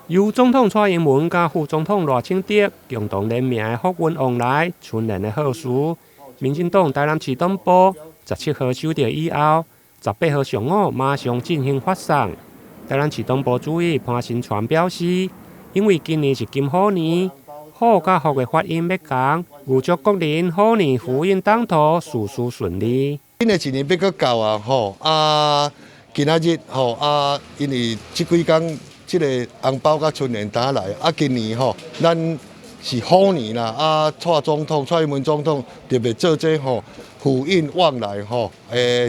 由總統蔡英文佮副總統賴清德共同聯名的福運旺來春聯的賀詞，民進黨台南市黨部17號收到以後，18號上午馬上進行發送。台南市黨部主委潘新傳表示，因為今年是金虎年，虎佮福的發音欲仝，預祝國人虎年福運當頭，事事順利。新的一年欲閣到啊，吼啊，今仔日吼啊，因為這幾工這个紅包佮春聯打來，啊，今年吼，咱是虎年啦，啊，蔡總統、蔡英文總統特別做這吼福運旺來吼，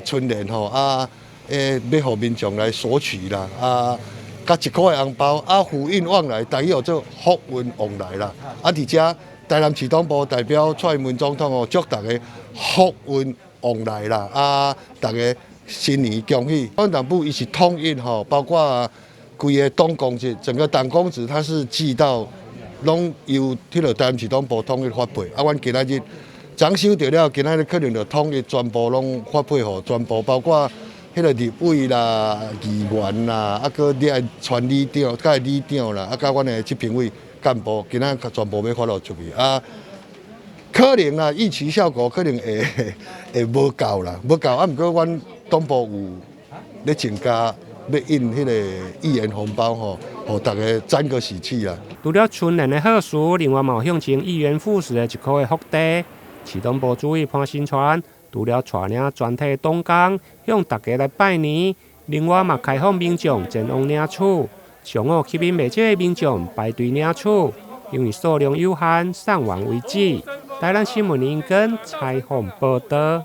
春聯吼，啊，欲予民眾來索取啦，啊，佮一箍的紅包，啊，福運旺來，台語號做福運旺來啦，啊，佇遮台南市黨部代表蔡英文總統哦，祝大家福運旺來啦，啊，大家新年恭喜。阮黨部伊是統一吼，包括規个黨公職，整個黨公職，它是寄到，攏由彼个台南市黨部統一發配。啊，阮今仔日昨收著了，今仔日可能就統一全部攏發配予全部，包括彼个立委啦、議員啦，啊，閣你愛傳里長、佮里長啦，啊，佮阮的執評委幹部，今仔全部欲發予出去啊。可能啦，預期效果可能會會無夠啦，無夠啊。毋過阮黨部有咧增加。欲印彼个一元紅包吼，予大家沾個喜氣啦。除了春聯的賀詞，另外嘛有象徵一元復始的一箍的福袋。市黨部主委潘新傳除了帶領全體黨工向大家來拜年，另外嘛開放民眾前往領取。上午吸引袂少的民眾排隊領取，因為數量有限，送完為止。台南新聞林根採訪報導。